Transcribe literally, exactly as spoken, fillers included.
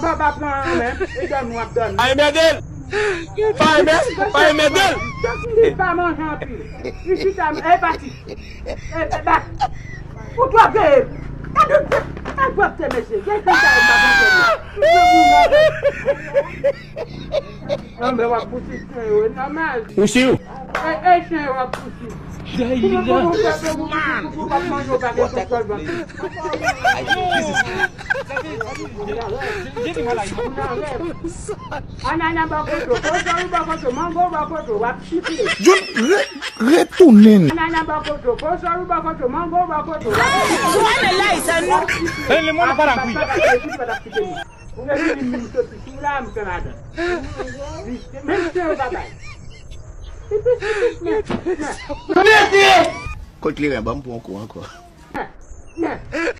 Papa pran an men, e dòmi w ap dòmi. Pa enmède l! Pa enmè-, pa enmède l! Li pa manje anpil. Li chita, e pati. E, e, ba. Ou twò veye. Gade, gade, gade, mesye. Gen kou sa yo pa konprann. Nan men w ap pouti chen yo, e nòmal. Ou si w? E, e chen yo ap pouti. Pou nou, pou nou fè, pou nou, pou nou, pou nou, pou nou, pou nou, pou nou, pou nou, pou nou, pou nou, Anana bò kote w, kochon bò kote w, mango bò kote w, w ap chifle. John, re-, retounen. Anana bò kote w, kochon bò kote w, mango bò kote w, w ap chifle. Subhanallah, sa nou. Ey, le moun pa la kwi. Ou gen vini m soti sou la, m fè madan. Men se yo pa bay. Li pis, li pis, men, men. Kot kleren, ban m pran yon kou ankò. Men, men.